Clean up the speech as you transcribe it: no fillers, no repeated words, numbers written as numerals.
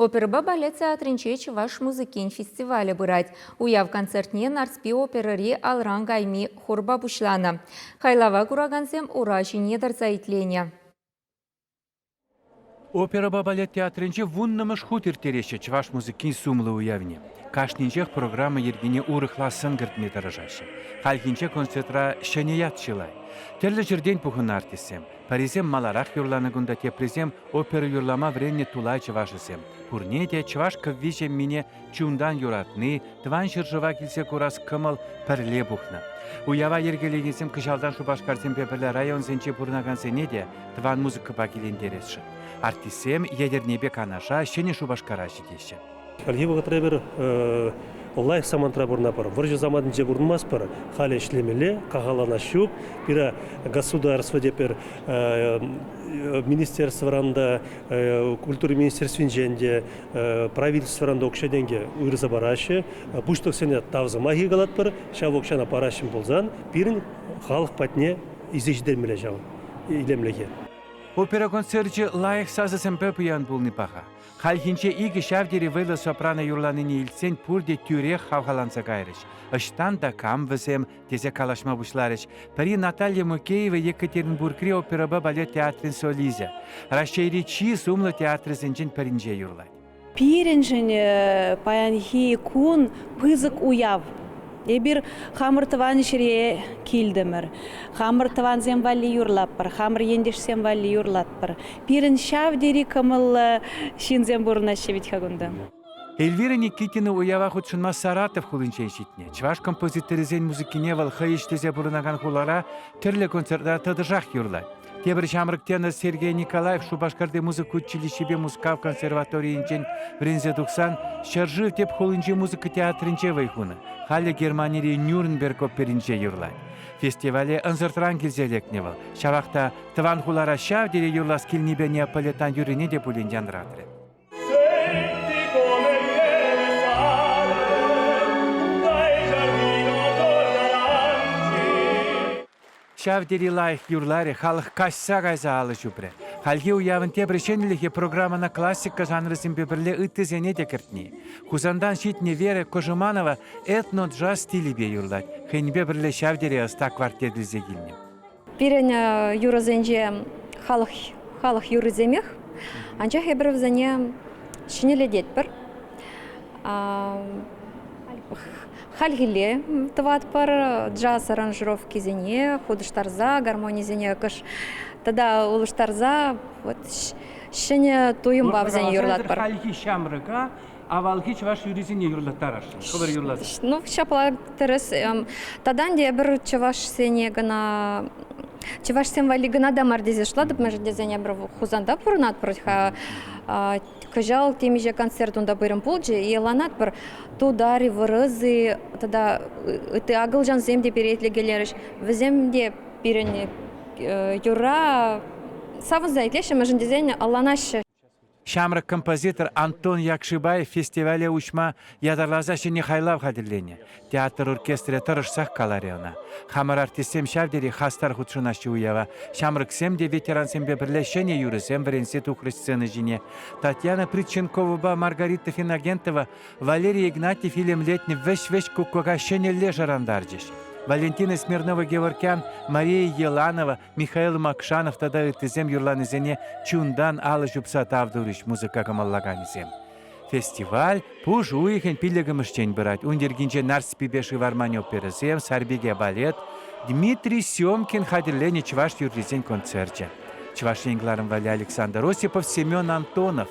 Оперӑпа балет театрӗнче чӑваш музыкин фестивалӗ пырать. Уяв концертне Нарспи оперӑри Алран кайми хорпа пуҫланӑ. Хайлава куракансем ура ҫине тӑрса итленӗ. Оперӑпа балет театрӗнче вуннӑмӗш хут ирттереҫҫӗ чӑваш музыкин сумлӑ уявне. Кашнинчех программа йӗркине урӑхла сӑн кӗртме тӑрӑшаҫҫӗ. Хальхинче концертра ҫӗнӗ ят чылай. Тӗрлӗ ҫӗртен пухӑннӑ артистсем. Пӗрисем маларах юрланӑ кунта, теприсем опера юрлама вӗреннӗ тулай чӑвашӗсем. Пурне те чӑваш кӗвви-ҫеммине чунтан юратни, тӑван ҫӗршыва килсе курас кӑмӑл пӗрле пухнӑ. Уява йӗркелекенсем кӑҫалтан Шупашкарсемпе пӗрле районсенче пурӑнакансене те тӑван музыкӑпа килентересшӗн. Артистсем Етӗрнепе Канаша, Ҫӗнӗ Шупашкара ҫитеҫҫӗ. Хальхи вӑхӑтра эпир лайӑх самантра пурӑнатпӑр. Вӑрҫӑ самантӗнче пурӑнмастпӑр. Халӗ ӗҫлемелле, кахалланас ҫук. Пире государство тепӗр министерствӑран та, культура министерствинчен те, правительствӑран та укҫа-тенкӗ уйӑрса параҫҫӗ. Пуҫлӑхсене тав сӑмахӗ калатпӑр. Ҫав укҫана параҫҫӗ пулсан пирӗн халӑх патне илсе ҫитермелле ҫав илемлӗхе. Опера концерчӗ лайӑх сасӑсемпе пуян пулни паха. Хальхинче икӗ ҫав тери вӑйлӑ сопрано юрланине илтсен пурте тӳрех хавхаланса кайрӗҫ. Ӑҫтан та кам вӗсем тесе калаҫма пуҫларӗҫ. Пӗри Наталья Мукеева Екатеринбургри оперӑпа балет театрӗн солисчӗ. Раҫҫейри чи сумлӑ театрӗсенчен пӗринче юрлать. Пирӗншӗн паянхи кун пысӑк уяв. Эпир хамӑр тӑван ҫӗре килтӗмӗр. Хамӑр тӑвансем валли юрлатпӑр, хамӑр ентешсем валли юрлатпӑр. Пирӗн ҫав тери кӑмӑллӑ ҫынсем пурӑнаҫҫӗ вӗт-ха кунта. Эльвира Никитина уява хутшӑнма Саратов хулинчен ҫитнӗ. Чӑваш композиторӗсен музыкине вӑл хӑй ӗҫлесе пурӑнакан хулара тӗрлӗ концертра тӑтӑшах юрлать. Тепӗр ҫамрӑк тенор Сергей Николаев Шупашкарти музыка училищипе Мускав консерваторийӗнчен вӗренсе тухсан ҫӗршыв тӗп хулинчи музыка театрӗнче вӑй хунӑ. Халӗ Германири Нюрнберг оперинче юрлать. Фестивале ӑнсӑртран килсе лекнӗ вӑл. Ҫавах та тӑван хулара ҫав тери юрлас килнипе неаполитан юррине те пулин янратрӗ. Ҫав тери лайӑх юрларӗ, халӑх каҫса кайса алӑ ҫупрӗ. Хальхи уявӑн тепӗр ҫӗнӗлӗхӗ программӑна классика жанрӗсемпе пӗрле ыттисене те кӗртни. Хусантан ҫитнӗ Вера Кожеманова этно-джаз стилӗпе юрлать. Хӑйӗнпе пӗрле ҫав тери ӑста квартет илсе килнӗ. Пирӗн юрӑсенче халӑх, халӑх юррисемех, анчах эпир вӗсене ҫӗнӗлететпӗр. Хальхилле тӑватпӑр джаз аранжировкисене хутӑштарса, гармонисене кӑш тата улӑштарса вот ҫӗнӗ туйӑмпа вӗсене юрлатпӑр. Хальхи ҫамрӑка авалхи чӑваш юррисене юрлаттарасшӑн, хӑвӑр юрласа. Ну, ҫапла тӗрӗс. Тата ӗнтӗ эпир чӑвашсене кӑна чӑвашсем валли кӑна та мар тесе шутлатӑп, мӗншӗн тесен эпир Хусанта пурӑнатпӑр-ха. Кӑҫал темиҫе концерт унта пырӑм пулчӗ, и ланатпӑр. Тутар-и, вырӑс-и тата ытти акӑлчансем те пире итлекелерӗҫ. Вӗсем те пирӗн юрра савӑнса итлеҫҫӗ, мӗншӗн тесен ӑнланаҫҫӗ. Ҫамрӑк композитор Антон Якшибаев фестивале уҫма ятарласа ҫӗнӗ хайлав хатӗрленӗ. Театр оркестрӗ тӑрӑшсах каларӗ ӑна. Хамӑр артистсем ҫав тери хастар хутшӑнаҫҫӗ уява. Ҫамрӑксем те ветерансемпе пӗрле ҫӗнӗ юрӑсем вӗренсе тухрӗҫ сцена ҫине. Татьяна Притченковӑпа Маргарита Финогентова Валерий Игнатьев илемлетнӗ вӗҫ-вӗҫ куккука ҫӗнӗлле шӑрантарчӗҫ. Валентина Смирнова-Геворкян, Мария Еланова, Михаил Макшанов тата ыттисем юрланисене чунтан алӑ ҫупса тав турӗҫ музыка кӑмӑллаканӗсем. Фестиваль пуш уйӑхӗн пиллӗкӗмӗшчен пырать. Ун йӗркинче Нарспипе Шывармань оперӑсем, Сарпике балет, Дмитрий Семкин хатӗрленӗ чӑваш юррисен концерчӗ. Чӑваш Ен кӑларӑм валли Александр Осипов, Семен Антонов.